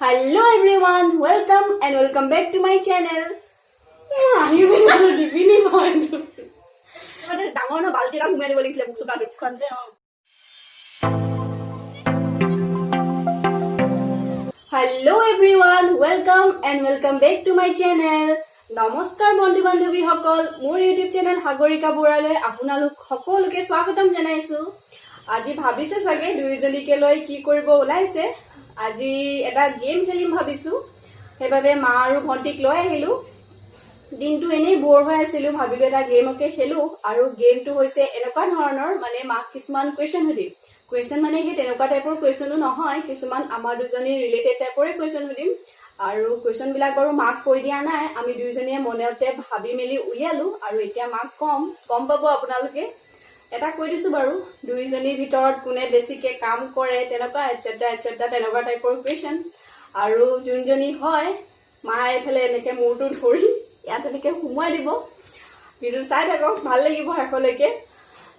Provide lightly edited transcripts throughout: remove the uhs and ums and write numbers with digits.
Hello everyone, welcome and welcome back to my channel. হাঁহি উঠিছে, দিবি নি পইণ্টটো? ডাঙৰ ন বাল্টি এটা সোমাই দিব লাগিছিলে মোক চোকাটোত। খন যে, অ। Hello everyone, welcome and welcome back to my channel. নমস্কাৰ বন্ধু বান্ধৱীসকল, মোৰ ইউটিউব চেনেল সাগৰিকা বৰালৈ আপোনালোক সকলোকে স্বাগতম জনাইছো। আজি ভাবিছে চাগে দুয়োজনীকে লৈ কি কৰিব ওলাইছে। আজি এটা গেম খেলিম ভাবিছো, সেইবাবে মা আৰু ভণ্টিক লৈ আহিলো। দিনটো এনেই ব'ৰ হৈ আছিলো, ভাবিলো এটা গেমকে খেলো। আৰু গেমটো হৈছে এনেকুৱা ধৰণৰ, মানে মাক কিছুমান কুৱেশ্যন সুধিম। কুৱেশ্যন মানে সেই তেনেকুৱা টাইপৰ কুৱেশ্যনো নহয়, কিছুমান আমাৰ দুজনী ৰিলেটেড টাইপৰে কুৱেশ্যন সুধিম। আৰু কুৱেশ্যনবিলাক বাৰু মাক কৈ দিয়া নাই, আমি দুয়োজনীয়ে মনতে ভাবি মেলি উলিয়ালো আৰু এতিয়া মাক কম গম পাব আপোনালোকে। এটা কৈ দিছো বাৰু, দুয়োজনীৰ ভিতৰত কোনে বেছিকে কাম কৰে, তেনেকুৱা এটচেট্ৰা এটচেট্ৰা, তেনেকুৱা টাইপৰ কুৱেশ্যন। আৰু যোনজনী হয়, মায়ে এইফালে এনেকে মূৰটো ধৰি ইয়াত এনেকে সোমোৱাই দিব। ভিডিঅ' চাই থাকক, ভাল লাগিব শেষলৈকে।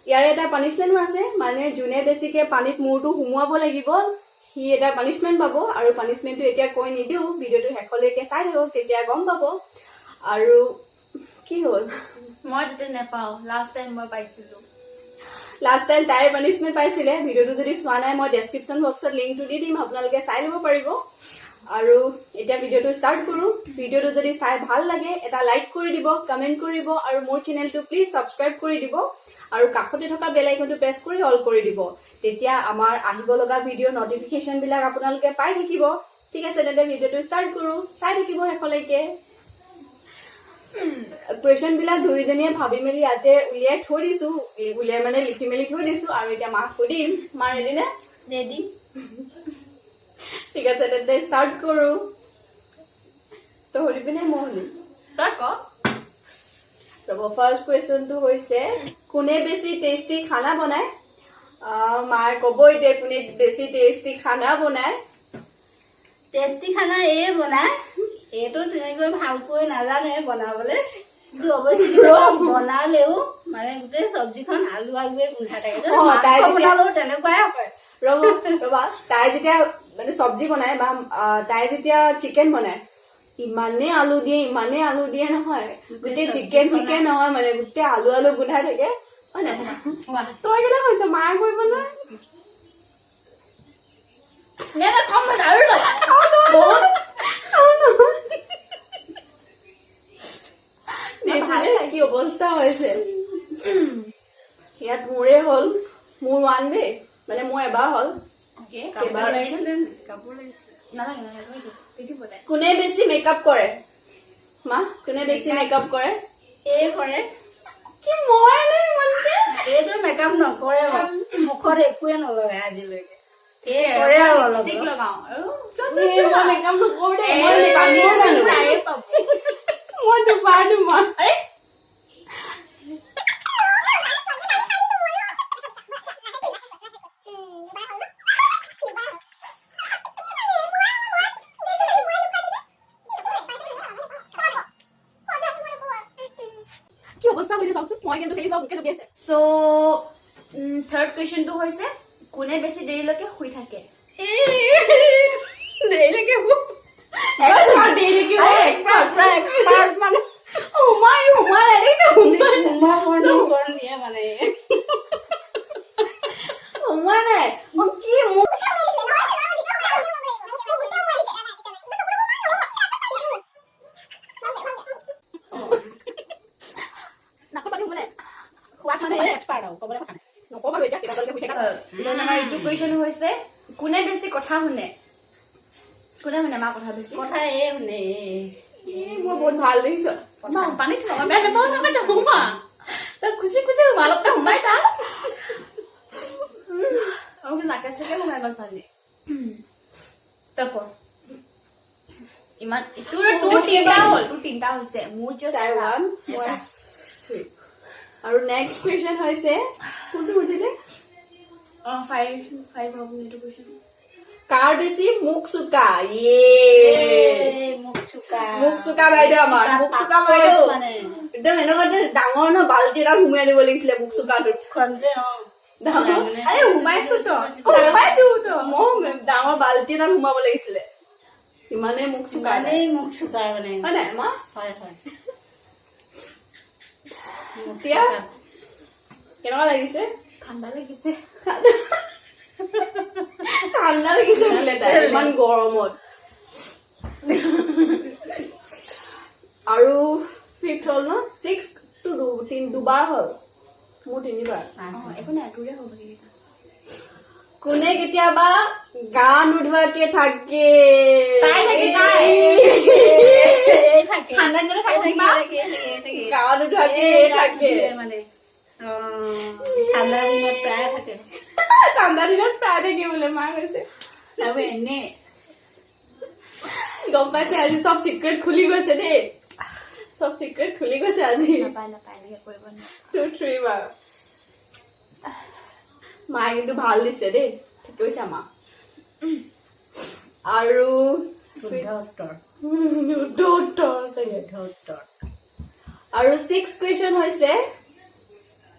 ইয়াৰে এটা পানিছমেণ্টো আছে, মানে যোনে বেছিকে পানীত মূৰটো সোমোৱাব লাগিব, সি এটা পানিছমেণ্ট পাব। আৰু পানিছমেণ্টটো এতিয়া কৈ নিদিওঁ, ভিডিঅ'টো শেষলৈকে চাই থাকক, তেতিয়া গম পাব। আৰু কি হ'ল? মই যেতিয়া নেপাওঁ, লাষ্ট টাইম মই পাইছিলো। লাষ্ট টাইম তাই পানিছমেণ্ট পাইছিলে। ভিডিঅ'টো যদি চোৱা নাই, মই ডেছক্ৰিপশ্যন বক্সত লিংকটো দি দিম, আপোনালোকে চাই ল'ব পাৰিব। আৰু এতিয়া ভিডিঅ'টো ষ্টাৰ্ট কৰোঁ। ভিডিঅ'টো যদি চাই ভাল লাগে, এটা লাইক কৰি দিব, কমেণ্ট কৰিব আৰু মোৰ চেনেলটো প্লিজ ছাবস্ক্ৰাইব কৰি দিব আৰু কাষতে থকা বেল আইকনটো প্ৰেছ কৰি অল কৰি দিব। তেতিয়া আমাৰ আহিব লগা ভিডিঅ' নটিফিকেশ্যনবিলাক আপোনালোকে পাই থাকিব। ঠিক আছে, তেন্তে ভিডিঅ'টো ষ্টাৰ্ট কৰোঁ, চাই থাকিব শেষলৈকে। কুৱেশ্যন বিলাক দুয়োজনীয়ে ভাবি মেলি ইয়াতে উলিয়াই থৈ দিছো, উলিয়াই মানে লিখি মেলি থৈ দিছো। আৰু এতিয়া মাক সুধিম। মা ৰেডি নে? ৰেডি। ঠিক আছে, তেন্তে ষ্টাৰ্ট কৰো। তই সুধিবি নে মই সুধিম? তই ক। ৰ'ব, ফাৰ্ষ্ট কুৱেশ্যনটো হৈছে, কোনে বেছি টেষ্টি খানা বনায়? মায়ে ক'ব এতিয়া কোনে বেছি টেষ্টি খানা বনায়। টেষ্টি খানা এই বনায়। এইটো তেনেকৈ ভালকৈ নাজানে বনাবলৈ, কিন্তু অৱশ্যে কেতিয়াবা বনালেও মানে গোটেই চব্জিখন আলু আলুৱে গোন্ধাই থাকে। তাই মাংস যেতিয়া- বনালেও তেনেকুৱাই হয়। ৰ'ব, ৰ'বা, তাই যেতিয়া মানে চব্জি বনায় বা তাই যেতিয়া চিকেন বনায়, ইমানেই আলু দিয়ে, ইমানেই আলু দিয়ে নহয়, গোটেই চিকেন চিকেন নহয়, মানে গোটেই আলু আলু গোন্ধাই থাকে, হয় নাই? তই কেলে কৈছ? মায়ে কৰিব নহয়। নে নে, কম হৈছে আৰু ল। বহুত। দেখিছেনে কি অৱস্থা হৈছে ইয়াত? মোৰে হ'ল, মোৰ ওৱান দেই, মানে মোৰ এবাৰ হ'ল। কাপোৰ লাগিছিলে নে? কাপোৰ লাগিছিলে। নালাগে নালাগে, হৈছে। দেখিব তাই। কোনে বেছি মেকআপ কৰে? মা, কোনে বেছি মেকআপ কৰে? এই কৰে। কি, মই নে ইমানকে? এইটো মেকআপ নকৰে বাৰু। মুখত একোৱে নলগায় আজিলৈকে। এই কৰে আৰু অলপ লিপষ্টিক লগাও আৰু এই, মই মেকআপ নকৰো দেই, মই মেকআপ নকৰো। তাইয়ে পাব। মই দুবাৰ দুবাৰ। আৰে। কি অৱস্থা হৈছে চাওকচোন, মই কিন্তু খেলি চাওঁ, মোকে জঁপিয়াইছে। চ' থাৰ্ড কুৱেশ্যনটো হৈছে, কোনে বেছি দেৰিলৈকে শুই থাকে? দেৰিলৈকে। এক্সপাৰ্ট, দেৰিলৈকে এক্সপাৰ্ট। পুৰা এক্সপাৰ্ট মানে। সোমাই সোমাই নাই দেখিছে, সোমাই সোমোৱা দিয়ে মানে। সোমোৱা নাই। অ, কি মোক নাকত পানী সোমোৱা নাই। খোৱাত মানে এক্সপাৰ্ট আৰু ক'বলৈ কথা নাই। নকওঁ বাৰু এতিয়া কেইটা শুই থাকা। Then আমাৰ এইটো কুৱেশ্যন হৈছে, কোনে বেছি কথা শুনে? কোনে শুনে মা কথা বেছি? কথা এই শুনে, এই। এই, মোৰ বহুত ভাল লাগিছে। মা, পানীত সোমা, বেয়া নাপাওঁ নহয়। তই সোমা, তই খুচি খুচি সোমা, অলপ তই সোমাই থাক। আৰু নাকে চাকে সোমাই গ'ল পানী। তই ক। ইমান তোৰ তোৰ তিনিটা হ'ল, তোৰ তিনিটা হৈছে, মোৰ just তাই এটা। ওৱান, মই থ্ৰী। আৰু নেক্সট কুৱেশ্যন হৈছে, কোনটো সুধিলে? অ, ফাইভ ফাইভ হ'ব এইটো কুৱেশ্যন। কাৰ বেছি মুখ চোকা? ইয়ে। এই মুখ চোকা। মুখ চোকা বাইদেউ, আমাৰ মুখ চোকা বাইদেউ। মানে একদম এনেকুৱা যে ডাঙৰ ন বাল্টি এটা সোমোৱাই দিব লাগিছিলে মুখ চোকাটোত। খন যে, অ। ডাঙৰ আৰে, সোমাইছো তো। সোমাইছো তো মই, ডাঙৰ বাল্টি এটাত সোমাব লাগিছিলে। ইমানেই মুখ চোকা তাই। ইমানেই মুখ চোকা মানে। হয় নাই মা? হয় হয় মুখ এতিয়া? চোকা। কেনেকুৱা লাগিছে? ঠাণ্ডা লাগিছে। ঠাণ্ডা লাগিছে বোলে তাই ইমান গৰমত। আৰু ফিফ্থ হ'ল ন? ছিক্স টু দুবাৰ হ'ল, মোৰ তিনিবাৰ। পাঁচ। অ, একো নাই, তোৰে হ'ব সেইকেইটা। কোনে কেতিয়াবা গা নোধোৱাকে থাকে? তাই থাকে, তাই। এই থাকে। ঠাণ্ডা দিনতে এই থাকো থাকে, কিবা। এই থাকে, এই থাকে। গা নোধোৱাকে এই থাকে। ধুৱে মানে। অ, ঠাণ্ডা দিনত প্ৰায় থাকে। ঠাণ্ডা দিনত প্ৰায় থাকে বোলে মা কৈছে। আৰু এনে গম পাইছে, আজি চব চিক্ৰেট খুলি গৈছে দেই, চব চিক্ৰেট খুলি গৈছে আজি। নাপায় নাপায়, এনেকে কৰিব নাপায়। টু থ্ৰী বাৰ। মায়ে কিন্তু ভাল দিছে দেই, ঠিক কৈছা মা। আৰু শুদ্ধ উত্তৰ। শুদ্ধ উত্তৰ চাগে। শুদ্ধ উত্তৰ। আৰু ছিক্স কুৱেশ্যন হৈছে,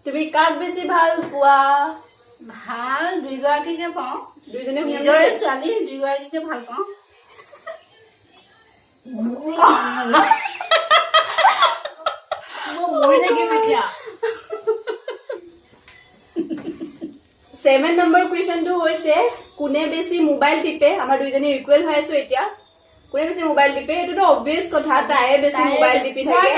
তুমি কাক বেছি ভাল পোৱা? ভাল দুইগৰাকীকে পাওঁ। দুইজনে। নিজৰে ছোৱালী, দুইগৰাকীকে ভাল পাওঁ। মই মৰি থাকিম এতিয়া। 7 নম্বৰ কুৱেশ্যনটো হৈছে, কোনে বেছি মোবাইল টিপে? আমাৰ দুইজনী ইকুৱেল হৈ আছো এতিয়া। কোনে বেছি মোবাইল টিপে? সেইটোতো অবভিয়াছ কথা, তায়ে বেছি তায়ে মোবাইল বেছি। টিপি থাকে।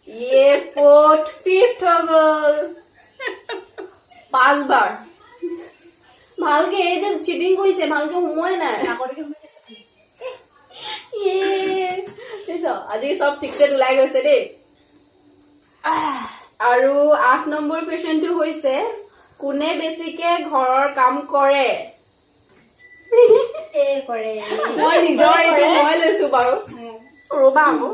ইয়ে ফৰ্থ ফিফ্থ হৈ গ'ল, পাঁচবাৰ। ভালকে এই যে চিটিং কৰিছে, ভালকে সোমোৱাই নাই। নাকলৈকে সোমাই গৈছে। ইয়ে, বুজিছ, আজি চব চিক্ৰেট ওলাই গৈছে দেই। আৰু 8 নম্বৰ কুৱেশ্যনটো হৈছে, কোনে বেছিকে ঘৰৰ কাম কৰে? এই কৰে। মই নিজৰ এইটো মই লৈছো বাৰু। ৰ'বা আকৌ।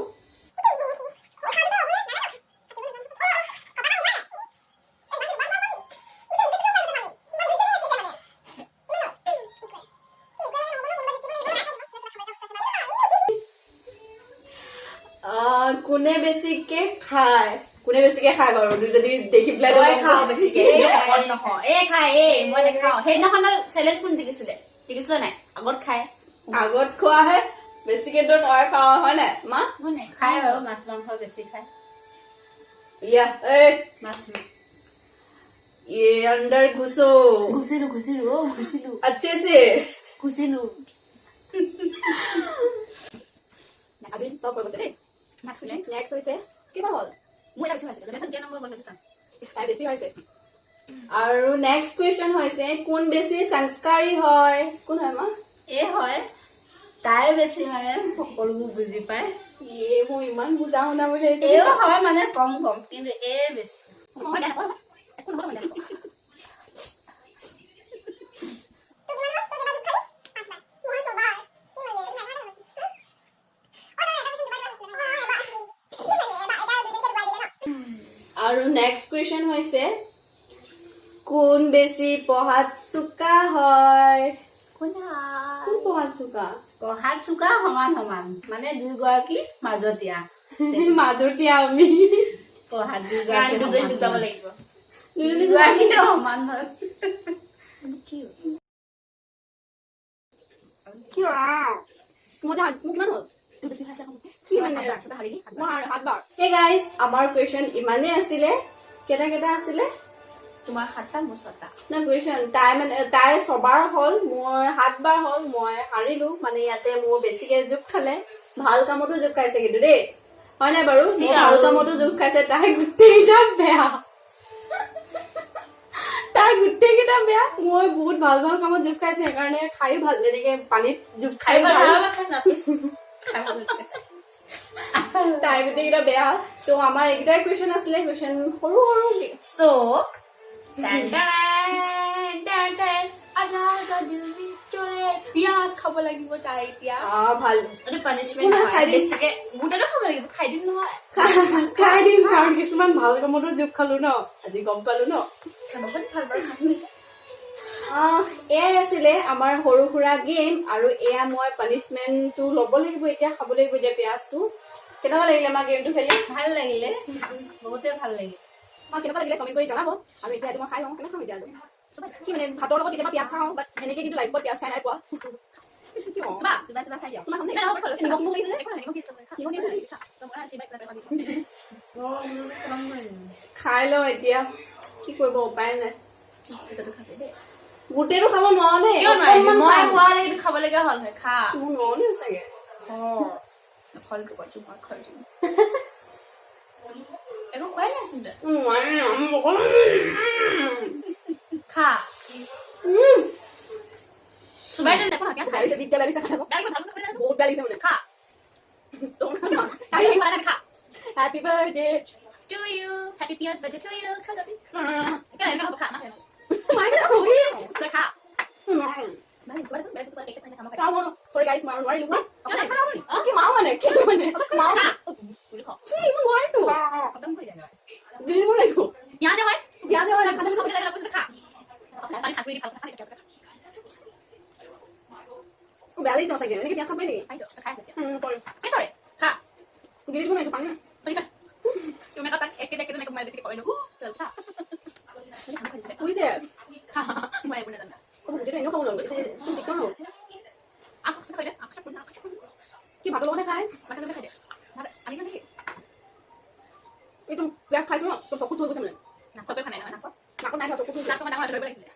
কোনে বেছিকে খায়? কোনে বেছিকে খায় বাৰু? দুজনী দেখি পেলাই মই খাওঁ বেছিকে। এই আগত নহয়, এই খাই, এই মই নাখাওঁ। সেইদিনাখন চেলেঞ্জ কোন জিকিছিলে? জিকিছিলে নাই? আগত খাই। আগত খোৱাহে বেছিকে তো তই খাৱ, হয় নাই মা? মই নাখাওঁ। খায় বাৰু, মাছ মাংস বেছি খায়। ইয়া এই মাছ। ये अंदर घुसो। ঘুচিলো, ঘুচিলো, অ ঘুচিলো। अच्छे से। ঘুচিলো। আজি চব হৈ গৈছে দেই। নেক্সট হৈছে, কিমান হ'ল? মোৰ এটা বেছি হৈছে। কেই নম্বৰ গ'ল সেইটো চাম। চাই বেছি হৈছে। আৰু নেক্সট কুৱেশ্যন হৈছে, কোন বেছি সংস্কাৰী হয়? কোন হয় মা? এই হয়, তাই বেছি মানে সকলোবোৰ বুজি পায়। ইয়ে, মই ইমান বুজা শুনা বুলি ভাবিছো। এইও হয় মানে কম কম, কিন্তু এই বেছি। মই বেয়া নাপাওঁ, একো নহয়, মই বেয়া নাপাওঁ। আৰু নেক্সট কুৱেশ্যন হৈছে, কোন বেছি পঢ়াত চোকা হয়? কোন হয়? কোন পঢ়াত চোকা? পঢ়াত চোকা সমান সমান, মানে দুইগৰাকী মাজতীয়া। মাজতীয়া আমি। পঢ়াত দুইগৰাকী দুজনী সমান। দুটাব লাগিব। দুজনী। দুইগৰাকী সমান হয়। কি? কি মই মোক কিমান হ'ল? তোৰ বেছি হৈছে আকৌ। কি মানে? ছটা হাৰিলি। মই সাতবাৰ। হে গাইজ, আমাৰ কুৱেশ্যন ইমানেই আছিলে। কেইটা কেইটা আছিলে? তোমাৰ সাতটা, মোৰ ছটা। না, কুৱেশ্যন তাই মানে তাই ছবাৰ হ'ল, মোৰ সাতবাৰ হ'ল। মই হাৰিলো, মানে ইয়াতে মোৰ বেছিকে জোপ খালে। ভাল কামতো জোপ খাইছে কিন্তু দেই, হয় নাই বাৰু? মোৰ ভাল কামতো জোপ খাইছে। তাই গোটেইকেইটা বেয়া, তাই গোটেইকেইটা বেয়া। মই বহুত ভাল ভাল কামত জোপ খাইছে, সেইকাৰণে খায়ো ভাল, যেনেকে পানীত জোপ খাই খাই ভাল। ভাল, খাই নাপিছ, খাই ভাল লাগিছে। তাই গোটেইকেইটা বেয়া। ত' আমাৰ এইকেইটাই কুৱেশ্যন আছিলে, কুৱেশ্যন সৰু সৰু। চ' টান টান টান টান, আজা আজা দিল চলে, পিঁয়াজ খাব লাগিব তাই এতিয়া। ভাল। এইটো পানিচমেণ্ট। খাই খাই দিম। বেছিকে গোটেইটো খাব লাগিব, খাই দিম নহয়। খাই দিম, কাৰণ কিছুমান ভাল কামতো জোপ খালো ন, আজি গম পালো ন। খাব ভাল বাৰু, খাইছো নেকি? এয়াই আছিলে আমাৰ সৰু সুৰা গেম। আৰু এয়া মই পানিচমেণ্টটো ল'ব লাগিব এতিয়া, খাব লাগিব এতিয়া পিঁয়াজটো। কেনেকুৱা লাগিলে আমাৰ গেমটো খেলি? ভাল লাগিলে বহুত। বহুতে ভাল লাগে। অঁ, কেনেকুৱা লাগিলে কমেণ্ট কৰি জনাব। আৰু এতিয়া এইটো মই খাই লওঁ। কেনেকৈ খাম এতিয়া? কি মানে ভাতৰ লগত কেতিয়াবা পিঁয়াজ খাওঁ, বাট এনেকৈ কিন্তু লাইফত পিঁয়াজ খাই নাই পোৱা। কিয়? চুবা। চুবা চুবা খাই দিয়ক। তোমাৰ খাম দেই। নাই, নহয়, নিমখ নিমখ লাগিছে নে? একো নহয়, নিমখ দিছে, খা। নিমখ নিমখ। খা। তই মই চিবাই পেলাই পেলাই দিম। অ', মোৰ খতম কৰি দিম। খাই লওঁ এতিয়া, কি কৰিব উপায় নাই। এতিয়াতো খাবি দেই। গোটেইটো খাব নোৱাৰো দেই। কিয় নোৱাৰিবি? অকণমান মই খাম। খোৱা হ'লে কিন্তু খাবলগীয়া হ'ল হয়, খা। মোৰ নোৱাৰো দেই সঁচাকে। ফলটো কৈছো, মই খাই দিম। একো খোৱাই নাইচোন তই। নোৱাৰিম। খা। চুবাই দে, একো নহয়, পিঁয়াজ খা। বেয়া লাগিছে, দিগদাৰ লাগিছে খাব। বেয়া লাগিব, ভাল বস্তু খাবি না। বহুত বেয়া লাগিছে মানে। খা। খা। Happy birthday to you. Happy পিঁয়াজ birthday to you. খা জলদি। কেলে এনেকুৱা হ'ব, খা, না, তই খা। চৰি গাইছ, মই আৰু নোৱাৰিলো। কিয় নাই, খা, কি মাও মানে কি মানে মাও খা। বুলি খা। কি মই নোৱাৰিছো। খতম কৰি দিয়ক। গিলিব লাগিব। পিঁয়াজে হয়। পিঁয়াজে হয়। খা, খাবি, খাবি, কৈছো, খা। পানী হাত দি ভালকৈ খা, পিঁয়াজ খা। বেয়া লাগিছে সঁচাকে। এনেকে পিঁয়াজ খাব পাৰি নেকি? খাই দিয়ক, খাই আছে এতিয়া। চৰি। এই চৰে, খা। গিলি দিব নোৱাৰিছো, পানী নাই। পানী খা। তোৰ মেকআপ তাক এক কেজি, এক কেজি মেকআপ মই বেছিকে কৰে ন। চল, খা। পুৰিছে। খা, মই একো নাজানো। গোটেইটো এনেও খাব নোৱাৰো, দিগদাৰ হ'ব। আখ খাই দে, আখ খাই, আখ খাই। কি ভাতৰ লগতে খায়? ভাত খাই দে। ভাত আনি নেকি? এইটো পিঁয়াজ খাইছো ন, তোৰ চকুত হৈ গৈছে মানে। নাচকে খোৱা নাই নহয়, নাকত। নাকত নাই ধৰা, চকুত হৈ গৈছে। নাকত ডাঙৰ ধৰিব লাগিছিলে।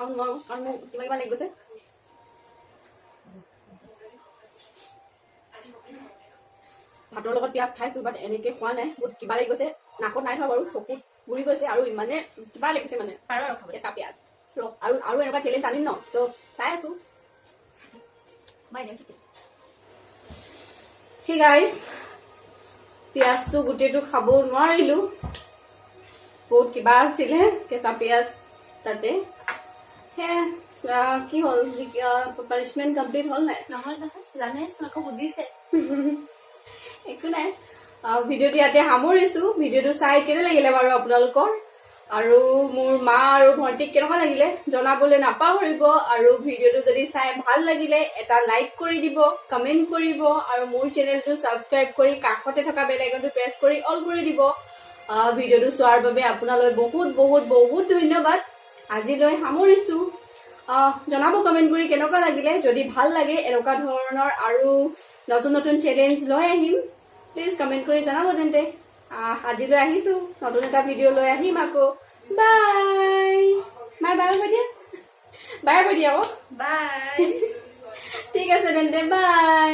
আৰু নোৱাৰো, কাৰণ মোৰ কিবা কিবা লাগি গৈছে। ভাতৰ লগত পিঁয়াজ খাইছো, বাট এনেকে খোৱা নাই। বহুত কিবা লাগি গৈছে। নাকত নাই ধৰা বাৰু, চকুত পুৰি গৈছে আৰু ইমানে কিবা লাগিছে মানে। পাৰ আৰু খাবলৈ। কেঁচা পিঁয়াজ ৰ আৰু আৰু এনেকুৱা চেলেঞ্জ আনিম ন, ত' চাই আছো। মই এনেও ঠিকে। সেই গাইজ, পিঁয়াজটো গোটেইটো খাব নোৱাৰিলো, বহুত কিবা আছিলে কেঁচা পিঁয়াজ তাতে। সেয়া কি হ'ল, পানিছমেণ্ট কমপ্লিট হ'ল নাই? নহয় নহয়, জানেচোন, আকৌ সুধিছে। একো নাই, ভিডিঅ'টো ইয়াতে সামৰিছো। ভিডিঅ'টো চাই কেনে লাগিলে বাৰু আপোনালোকৰ আৰু মোৰ মা আৰু ভণ্টিক কেনেকুৱা লাগিলে জনাবলৈ নাপাহৰিব। আৰু ভিডিঅ'টো যদি চাই ভাল লাগিলে এটা লাইক কৰি দিব, কমেণ্ট কৰিব আৰু মোৰ চেনেলটো ছাবস্ক্ৰাইব কৰি কাষতে থকা বেল আইকনটো প্ৰেছ কৰি অল কৰি দিব। ভিডিঅ'টো চোৱাৰ বাবে আপোনালৈ বহুত বহুত বহুত ধন্যবাদ। আজিলৈ সামৰিছো। জনাব কমেণ্ট কৰি কেনেকুৱা লাগিলে। যদি ভাল লাগে এনেকুৱা ধৰণৰ আৰু নতুন নতুন চেলেঞ্জ লৈ আহিম। প্লিজ কমেণ্ট কৰি জনাব তেন্তে। আজিলৈ আহিছোঁ, নতুন এটা ভিডিঅ' লৈ আহিম আকৌ। Bye bye. বাই কৈ দিয়া, বাই কৈ দিয়া আকৌ। বাই। ঠিক আছে তেন্তে, বাই।